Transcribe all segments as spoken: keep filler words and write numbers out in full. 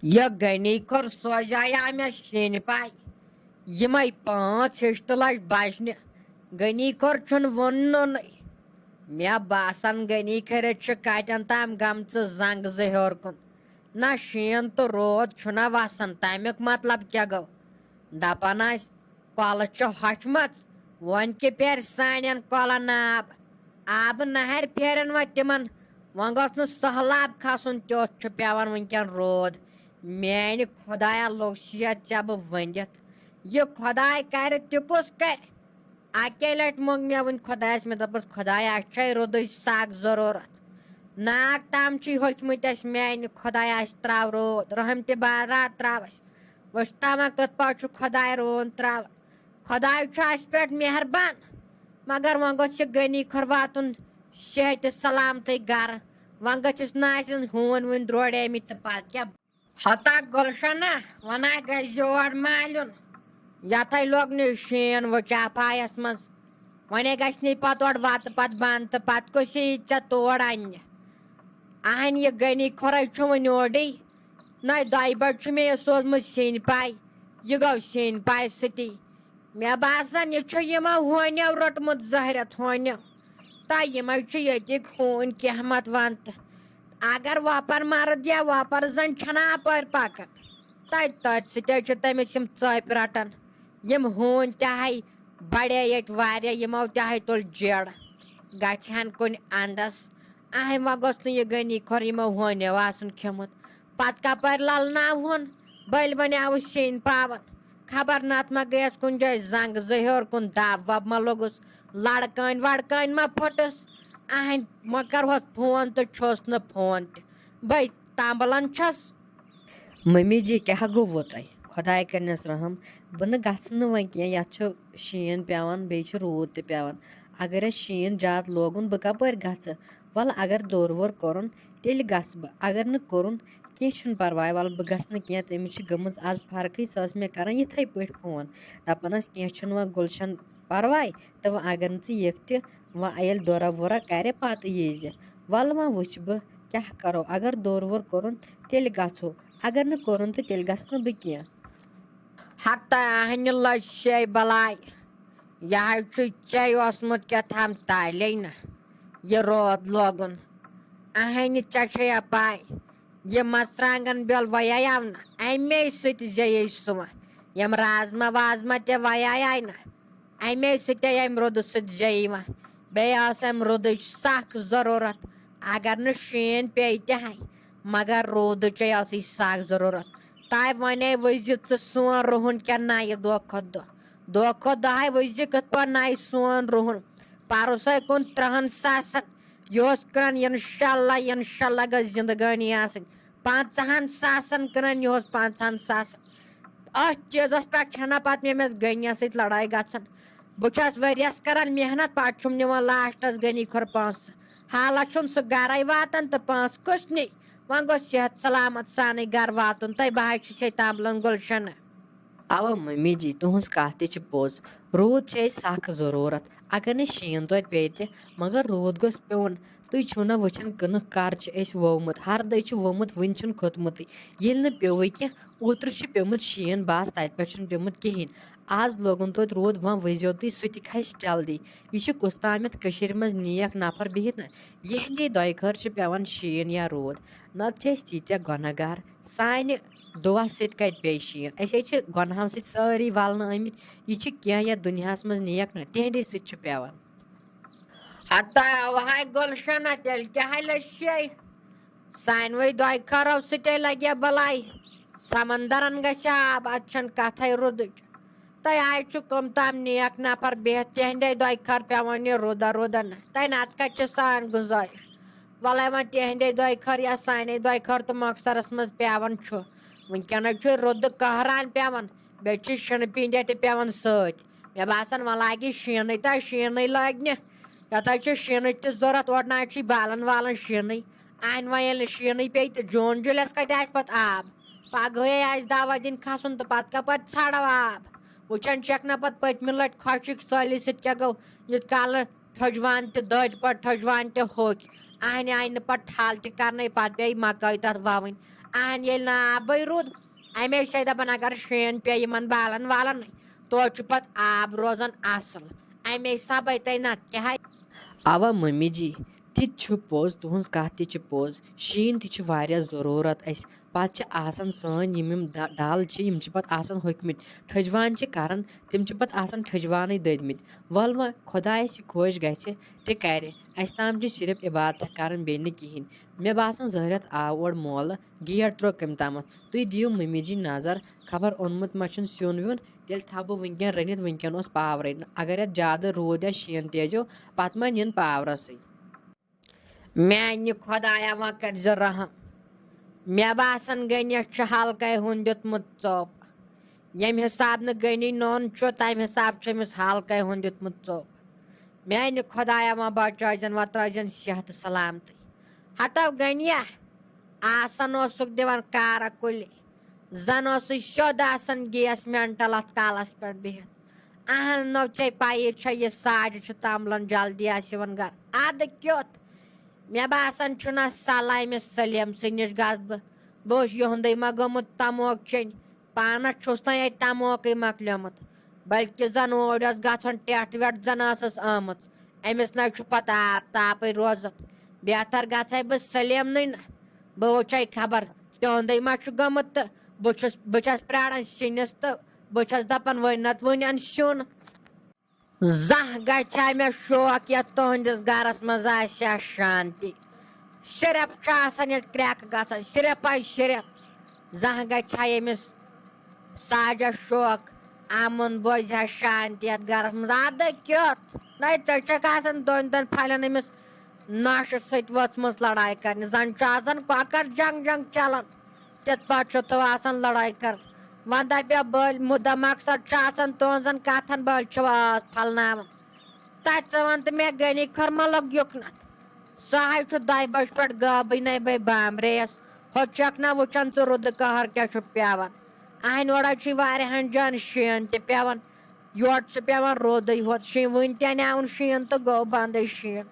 یہِ غنی کھۄر سوزیٛایا مےٚ سیٚنہِ پاے؟ یِمَے پانٛژھ ہِشتہٕ لَچھ بَچنہِ۔ غنی کھۄر چھُنہٕ ووٚننُے۔ مےٚ باسان، غنی کھٔرِتھ چھِ کَتٮ۪ن تام گٔمژٕ زنٛگہٕ زٕ ہیوٚر کُن۔ نہ شیٖن تہٕ روٗد چھُنہ وَسان، تَمیُک مطلب کیٛاہ گوٚو؟ دَپان ٲسۍ، کۄلہٕ چھِ ہۄچھمژ، وۄنۍ کہِ پھیرِ سانٮ۪ن کۄلن آب؟ آبہٕ نہرِ پھیرن وۄنۍ تِمن۔ وۄنۍ گوٚژھ نہٕ سٔہلاب کھسُن، تیُتھ چھُ پٮ۪وان وٕنکٮ۪ن روٗد۔ میانہِ خۄدایا، لوٚگ صحت ژےٚ بہٕ ؤنِتھ۔ یہِ خۄداے کرِ تہِ کُس کرِ؟ اَکے لٹہِ موٚنگ مےٚ وٕنہِ خۄدایس، مےٚ دوٚپُس، "خۄدایا، اَسہِ چھے روٗدٕچ سخ ضروٗرت۔ ناگ تام چھُے ہوٚکھمُت اَسہِ میانہِ خۄدایا، اَسہِ تراو روٗد، رحمتِ بارا تراو اَسہِ۔" وٕچھ تامہ کِتھ پٲٹھۍ چھُ خۄداے روٗد تراوان۔ خۄداے چھُ اَسہِ پٮ۪ٹھ مہربان، مگر وۄنۍ گوٚژھ یہِ غنی کھۄر واتُن صحتِ سلامتٕے گرٕ۔ وۄنۍ گٔژھِس نہٕ آسٕنۍ ہوٗنۍ ووٗنۍ درورے مٕتۍ تہٕ پتہٕ کیٛاہ؟ ہتا گُلشنہ، وَنان گژھِ یور مالیُن، یَتھَے لوٚگ نہٕ شیٖن وٕچاپھایَس منٛز۔ وۄنۍ گژھِ نہٕ پَتہٕ اورٕ وَتہٕ پَتہٕ بنٛد تہٕ پَتہٕ کُس یی ژےٚ تور اَننہِ؟ اَہَن، یہِ غنی کھۄرَے چھُ وۄنۍ اورٕے۔ نَے دۄیہِ بَٹہِ چھُ مےٚ یہِ سوٗزمُت سیٚنہِ پاے۔ یہِ گوٚو سیٚنہِ پاے سۭتی۔ مےٚ باسان، یہِ چھُ یِمو ہونیو روٚٹمُت زہرٮ۪تھ ہونیو۔ تہٕ یِمے چھِ ییٚتِکۍ ہوٗنۍ کینٛہہ مت وَن تہٕ۔ اگر وۄپَر مرد یا وۄپَر زٔنۍ چھَنہ اَپٲرۍ پَکان، تَتہِ تَتہِ سۭتۍ حظ چھِ تٔمِس یِم ژٲپۍ رَٹان۔ یِم ہوٗنۍ تہِ ہَے بَڑے ییٚتہِ واریاہ، یِمو تہِ ہَے تُل جیڑ۔ گژھِ ہَن کُنہِ اَندَس۔ اَہَے، وۄنۍ گوٚژھ نہٕ یہِ غنی کھۄر یِمو ہونیو آسُن کھیوٚمُت۔ پَتہٕ کَپٲرۍ لَلناوہون؟ بٔلۍ وۄنۍ آوُس شیٖن پاوَن۔ خبر نَتہٕ ما گٔیَس کُنہِ جایہِ زنٛگہٕ زٕ ہیوٚر کُن دَب وَب ما لوٚگُس؟ لَڑکٲنۍ وَڑکٲنۍ ما پھٔٹٕس؟ اَہَنۍ، وۄنۍ کَرٕہوس فون تہٕ چھوٚس نہٕ فون تہِ۔ بٔے تَمبلَن چھَس۔ مٔمی جی، کیٛاہ گوٚووُ تۄہہِ؟ خۄداے کَرنَس رحم۔ بہٕ نہٕ گژھٕ نہٕ وۄنۍ کینٛہہ، یَتھ چھُ شیٖن پٮ۪وان، بیٚیہِ چھُ روٗد تہِ پٮ۪وان۔ اگر اَسہِ شیٖن زیادٕ لوگُن، بہٕ کَپٲرۍ گژھٕ؟ وَلہٕ، اگر دورٕ وورٕ کوٚرُن، تیٚلہِ گژھٕ بہٕ۔ اگر نہٕ کوٚرُن، کینٛہہ چھُنہٕ پَرواے، وَلہٕ، بہٕ گژھٕ نہٕ کینٛہہ۔ تٔمِس چھِ گٔمٕژ آز فرقٕے، سۄ ٲس مےٚ کَران یِتھَے پٲٹھۍ فون، دَپان ٲس، "کینٛہہ چھُنہٕ وۄنۍ گُلشَن پَرواے، تہٕ وۄنۍ اگر نہٕ ژٕ یِکھ تہِ، وۄنۍ ییٚلہِ دورہ وورہ کَرِ، پَتہٕ ییٖزِ۔ وَلہٕ، وۄنۍ وٕچھِ بہٕ کیٛاہ کَرو، اگر دورٕ وورٕ کوٚرُن، تیٚلہِ گژھو، اگر نہٕ کوٚرُن تہٕ تیٚلہِ گژھٕ نہٕ بہٕ کینٛہہ۔" ہتہٕ ہنہِ لٔج شے بلاے۔ یہِ حظ چھُے ژےٚ اوسمُت کیٛاہ تام تالے نہ، یہِ روٗد لوگُن۔ اہنہِ، ژےٚ چھےٚ یا پاے، یہِ مرژٕوانٛگن بیول ویایاو نہ، امے سۭتۍ زیٚیے سُہ وۄنۍ۔ یِم رازما وازما تہِ ویایاے نہ، امے سۭتۍ امہِ روٗدٕ سۭتۍ زیٚیہِ وۄنۍ۔ بیٚیہِ ٲس امہِ روٗدٕچ سخ ضروٗرت۔ اگر نہٕ شیٖن پیٚیہِ تہِ ہاے، مگر روٗدٕچے ٲسٕے سخ ضروٗرت۔ تۄہہِ ونے وٕچھزِ ژٕ سون رُہُن کیٛاہ نَیہِ دۄہ کھۄتہٕ دۄہ۔ دۄہ کھۄتہٕ دۄہے وٕچھزِ کِتھ پٲٹھۍ نَیہِ سون رُہُن۔ پَرُسے کُن ترٛہَن ساسَن، یہِ اوس کٕنان، اِنشاءاللہ، اِنشاءاللہ گٔژھ زِندگٲنی آسٕنۍ۔ پنٛژاہَن ساسَن کٕنان، یہِ اوس پنٛژاہَن ساسَن۔ أتھۍ چیٖزَس پٮ۪ٹھ چھَنہ پَتہٕ مےٚ أمِس غنیَس سۭتۍ لڑٲے گژھان۔ بہٕ چھَس ؤریَس کران محنت، پَتہٕ چھُم نِوان لاسٹَس غنی کھۄر پونٛسہٕ۔ حالہ چھُم سُہ گرَے واتان تہٕ پونٛسہٕ کُس نی؟ وۄنۍ گوٚژھ صحت سلامت سانٕے گرٕ واتُن۔ تۄہہِ بہٕ حظ چھُسے تامبلن گُلشنہ۔ اوا ممی جی، تُہنٛز کتھ تہِ چھِ پوٚز۔ روٗد چھِ اَسہِ سخ ضروٗرت۔ اگر نہٕ شیٖن توتہِ پیٚیہِ تہِ، مگر روٗد گوٚژھ پیوٚن۔ تُہۍ چھِو نہ وٕچھان کٕنٕک کر چھِ اَسہِ وومُت، ہر دۄہ چھُ وومُت، وٕنہِ چھُنہٕ کھوٚتمُتٕے۔ ییٚلہِ نہٕ پیوٚوُے کینٛہہ، اوترٕ چھُ پیوٚمُت شیٖن، بس تَتہِ پٮ۪ٹھ چھُنہٕ پیوٚمُت کِہیٖنۍ۔ آز لوگُن توتہِ روٗد، وۄنۍ ؤزیو تُہۍ، سُہ تہِ کھسہِ جلدی۔ یہِ چھُ کُس تامَتھ کٔشیٖرِ منٛز نیک نفر بِہِتھ نہ، یِہِنٛدے دۄیہِ خٲر چھِ پٮ۪وان شیٖن یا روٗد۔ نتہٕ چھِ أسۍ تیٖتیٛاہ گۄناہ گار۔ سانہِ دُعا سۭتۍ کَتہِ پیٚیہِ شیٖن؟ أسۍ حظ چھِ گۄناہو سۭتۍ سٲری وَلنہٕ آمٕتۍ۔ یہِ چھِ کینٛہہ یَتھ دُنیاہَس منٛز نیک نہ، تِہِنٛدے سۭتۍ چھُ پٮ۪وان۔ ہتا وہاے گُلشنہ، تیٚلہِ کیٛاہ لٔج شے؟ سانوٕے دۄیہِ خٲرو سۭتے لگہِ بلاے۔ سمندرن گژھِ آب، اتھ چھنہٕ کتھے رُدٕچ۔ تۄہہِ آے چھُ کم تام نیک نفر بِہِتھ، تِہندے دۄیہِ خٲر پٮ۪وان یہِ رُدہ رُدہ نہ۔ تۄہہِ نتہٕ کتہِ چھِ سٲنۍ گُنجٲیش؟ وۄلے وۄنۍ تِہندے دۄیہِ خٲر یا سانے دۄیہِ خٲر تہٕ مۄخصرس منٛز پٮ۪وان چھُ۔ وٕنکیٚنس چھُ رُدٕ قہران پٮ۪وان، بیٚیہِ چھِ شِنہٕ پیٖنتہِ تہِ پٮ۪وان سۭتۍ۔ مےٚ باسان، وۄنۍ لاگہِ شیٖنٕے تہٕ شیٖنٕے لٲگۍ نہٕ۔ یَتھ حظ چھِ شیٖنٕچ تہِ ضوٚرَتھ، اورٕ نہ حظ چھُے بالَن والَن شیٖنٕے۔ اَہَنہِ وۄنۍ ییٚلہِ نہٕ شیٖنٕے پیٚیہِ تہٕ جوٗن جُلیَس کَتہِ آسہِ پَتہٕ آب؟ پَگہٕے آسہِ دَوا دِنۍ کھَسُن تہٕ پَتہٕ کَپٲرۍ ژھانٛڈو آب؟ وٕچھان چھَکھ نہ پَتہٕ پٔتمہِ لَٹہِ خۄشِک سٲلی سۭتۍ کیٛاہ گوٚو؟ یُتھ کالہٕ ٹھٔجوان تہِ دٔدۍ پٲٹھۍ، ٹھٔجوان تہِ ہوٚکھۍ۔ اَہَنہِ آیہِ نہٕ پَتہٕ ٹھل تہِ کَرنَے، پَتہٕ پیٚیہِ مَکٲے تَتھ وَوٕنۍ۔ اہن ییٚلہِ نہٕ آبٕے روٗد، اَمے چھِ دَپان اگر شیٖن پیٚیہِ یِمَن بالَن والَن، توتہِ چھُ پَتہٕ آب روزان اَصٕل۔ اَمے سبَے تۄہہِ نَتہٕ کیٛاہ ہے۔ اَوا مٔمی جی، تہِ تہِ چھُ پوٚز، تُہٕنٛز کَتھ تہِ چھِ پوٚز۔ شیٖن تہِ چھِ واریاہ ضروٗرت اَسہِ۔ پَتہٕ چھِ آسان سٲنۍ یِم یِم ڈ-، ڈَل چھِ، یِم چھِ پَتہٕ آسان ہوٚکھمٕتۍ۔ ٹھٔجوان چھِ کَران، تِم چھِ پَتہٕ آسان ٹھٔجوانٕے دٔدمٕتۍ۔ وَلہٕ وۄنۍ خۄدایَس یہِ خۄش گژھِ، تہِ کَرِ۔ اَسہِ تام چھِ صرف عبادتہ کَران، بیٚیہِ نہٕ کِہیٖنۍ۔ مےٚ باسان زٲہرَت آو اورٕ مولہٕ، گیٹ ترٛوو کٔمۍ تامَتھ۔ تُہۍ دِیِو مٔمی جی نظر، خبر اوٚنمُت ما چھُن سیُن ویُن، تیٚلہِ تھاوٕ بہٕ وٕنکٮ۪ن رٔنِتھ، وٕنکٮ۪ن اوس پاورٕے نہٕ۔ اگر یَتھ زیادٕ روٗد یا شیٖن تیز یِیو، پَتہٕ ما نِن پاورَسٕے۔ میٛانہِ خۄدایا، وۄنۍ کٔرۍزِ رحم۔ مےٚ باسان، غنیَس چھُ ہلکَے ہُنٛد دیُتمُت ژوٚپ۔ ییٚمہِ حساب نہٕ غنی نوٚن چھُ، تَمہِ حساب چھُ أمِس ہلکَے ہُنٛد دیُتمُت ژوٚپ۔ میٛانہِ خۄدایا، وۄنۍ بچٲیزٮ۪ن، وۄنۍ ترٛٲیزٮ۪ن صحت سلامتٕے۔ ہتو غنیہ، آسان اوسُکھ دِوان کارٕ کُلہِ، زن اوسُے سیوٚد آسان گیس مینٹل اتھ کالس پٮ۪ٹھ بِہِتھ۔ اہن نو ژےٚ پَیی چھےٚ، یہِ ساجہِ چھُ تمبلان جلدی آسہِ یِوان گرٕ۔ ادٕ کیُتھ؟ مےٚ باسان چھُنہ صلاح أمِس سلیمسٕے نِش گژھٕ بہٕ۔ بہٕ اوس یِہُنٛدُے ما گوٚمُت تموک چیٚنۍ؟ پانس چھُس نہ ییٚتہِ تموکٕے مۄکلیومُت، بلکہِ زن اوٗرۍ ٲس گژھان ٹٮ۪ٹھ وٮ۪ٹھ زن ٲسٕس آمٕژ۔ أمِس نہ چھُ پتہ آب تاپٕے روزان۔ بہتر گژھے بہٕ سلیمنٕے نہ۔ بہٕ وٕچھے خبر تِہُنٛدُے ما چھُ گوٚمُت تہٕ بہٕ چھُس، بہٕ چھَس پرٛاران سِنِس تہٕ بہٕ چھَس دَپان وۄنۍ نَتہٕ وۄنۍ اَن سیُن۔ زانٛہہ گژھِ ہا مےٚ شوق یَتھ تُہٕنٛدِس گَرَس منٛز آسہِ ہا شانتی۔ صرف چھُ آسان ییٚتہِ کرٛٮ۪کہٕ گژھان، صرف آے صرف۔ زانٛہہ گژھِ ہا ییٚمِس ساجَس شوق اَمُن بوزِ ہا شانتی یَتھ گَرَس منٛز۔ اَدٕ کیُتھ؟ نَے ژےٚ چھَکھ آسان دۄن دۄن پھَلٮ۪ن أمِس نۄشہِ سۭتۍ ؤژھمٕژ لڑاے کرنہِ۔ زن چھُ آسان کۄکر جنگ جنگ چلان، تِتھ پٲٹھۍ چھُ تو آسان لڑاے کران۔ وۄنۍ دپیا بٔلۍ مُدہ مقصد چھُ آسان تُہنٛزن کتھن، بٔلۍ چھِو ٲس پھلناوان۔ تتہِ ژٕ ون تہٕ مےٚ، غنی کھۄر ما لوٚگ یُکنتھ؟ سُہ ہاے چھُ دۄیہِ بجہِ پٮ۪ٹھ گٲبٕے نے بے بامبریس۔ ہۄتہِ چھکھ نہ وٕچھان ژٕ رُدٕ قہر کیٛاہ چھُ پٮ۪وان۔ اہنہِ اورے چھُے واریاہن جان شیٖن تہِ پٮ۪وان۔ یورٕ چھُ پٮ۪وان رودٕے ہوت شیٖن، وٕنۍ تہِ اَنیٛاوُن شیٖن تہٕ گوٚو بنٛدٕے شیٖن۔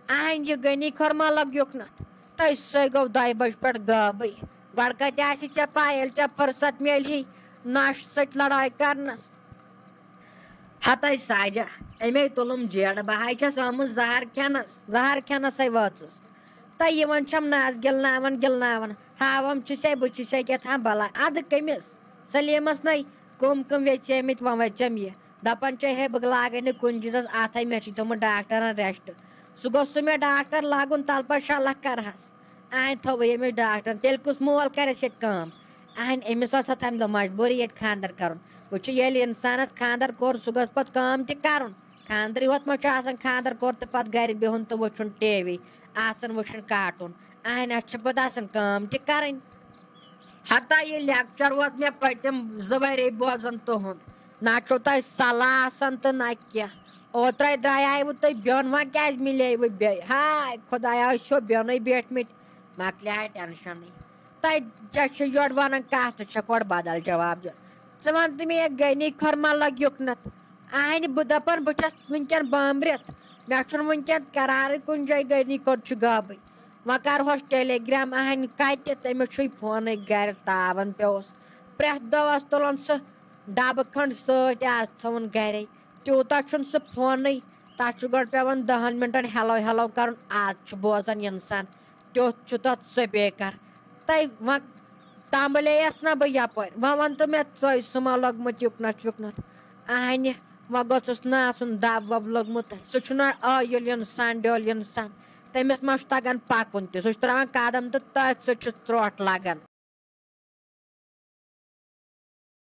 اہنٛدِ غنی کھۄر ما لوٚگ یُکنتھ؟ تٔسۍ سُے گوٚو دۄیہِ بجہِ پٮ۪ٹھ غٲبٕے۔ گۄڈٕ کتہِ آسہِ ژےٚ پَے، ییٚلہِ ژےٚ فرصت میلہِ ہے نۄشہِ سۭتۍ لڑٲے کرنس؟ ہتے ساجہ، أمے تُلُم جیڑٕ، بہٕ ہاے چھَس آمٕژ زہر کھٮ۪نس، زہر کھٮ۪نسے وٲژٕس۔ تہٕ یِوان چھَم نَس گِلناوان گِلناوان، ہاوان چھُسے بہٕ چھُسے کیٛاہ تام بلاے۔ اَدٕ کٔمِس؟ سلیمس نے کٕم کٕم ویژیمٕتۍ، وۄنۍ ویژیم یہِ۔ دپان چھے ہے بہٕ لاگے نہٕ کُنہِ چیٖزس اتھے، مےٚ چھُ تھوٚمُت ڈاکٹرن ریسٹ۔ سُہ گوٚژھ سُہ مےٚ ڈاکٹر لاگُن، تلہٕ پتہٕ شاہ لکھ کرہس۔ اہنۍ تھوٚو ییٚمِس ڈاکٹرن، تیٚلہِ کُس مول کرٮ۪س ییٚتہِ کٲم؟ اہنۍ أمِس ٲس تمہِ دۄہ مجبوٗری ییٚتہِ خانٛدر کرُن۔ وۄنۍ چھُ ییٚلہِ انسانس خانٛدر کوٚر، سُہ گوٚژھ پتہٕ کٲم تہِ کرُن۔ خانٛدرٕے ہوت ما چھُ آسان خانٛدر کوٚر تہٕ پتہٕ گرِ بِہُن تہٕ وٕچھُن ٹی وی، آسان وٕچھُن کارٹوٗن؟ اہنۍ اَسہِ چھِ پتہٕ آسان کٲم تہِ کرٕنۍ۔ ہتا یہِ لیکچر ووت مےٚ پٔتِم زٕ ؤری بوزان تُہُنٛد۔ نہ چھُو تۄہہِ صلاح آسان تہٕ نہ کینٛہہ۔ اوترے درٛایاوٕ تُہۍ بیوٚن، وۄنۍ کیٛازِ مِلیوٕ بیٚیہِ؟ ہاے خۄدایا، أسۍ چھِو بیوٚنٕے بیٖٹھمٕتۍ، مۄکلیٛاے ٹٮ۪نشنٕے۔ تۄہہِ ژےٚ چھِ یورٕ ونان کتھ، ژٕ چھکھ اورٕ بدل جواب دِوان۔ ژٕ ون تہٕ مےٚ، یہِ غنی کھۄر ما لگہِ یُکنتھ؟ اہنہِ بہٕ دپان بہٕ چھس وٕنکٮ۪ن بامبرِتھ، مےٚ چھُنہٕ وٕنکٮ۪ن قرارٕے کُنہِ جایہِ، غنی کھۄر چھُ غٲبٕے۔ وۄنۍ کرہوس ٹیلی گرام، اہنہِ کتہِ، تٔمِس چھُے فونٕے گرِ تاون پیوس۔ پرٛٮ۪تھ دۄہ اوس تُلان سُہ ڈبہٕ کھنٛڈ سۭتۍ، آز تھاوُن گرے۔ تیوٗتاہ چھُنہٕ سُہ فونٕے، تَتھ چھُ گۄڈٕ پٮ۪وان دَہَن مِنٹَن ہیلو ہیلو کَرُن، آز چھُ بوزان اِنسان۔ تیُتھ چھُ تَتھ سپیکر۔ تہٕ وۄنۍ تَمبلے یَس نہ بہٕ یَپٲرۍ۔ وۄنۍ وَن تہٕ مےٚ، ژٕے سُہ ما لوٚگمُت یُکنَتھ ویُکنَتھ؟ اَہنہِ، وۄنۍ گوٚژھُس نہٕ آسُن دَب وَب لوٚگمُت۔ سُہ چھُنہ ٲیُل اِنسان، ڈیوٚل اِنسان۔ تٔمِس ما چھُ تَگان پَکُن تہِ۔ سُہ چھُ ترٛاوان قدم تہٕ تٔتھۍ سۭتۍ چھُ ژرٛوٹھ لَگان۔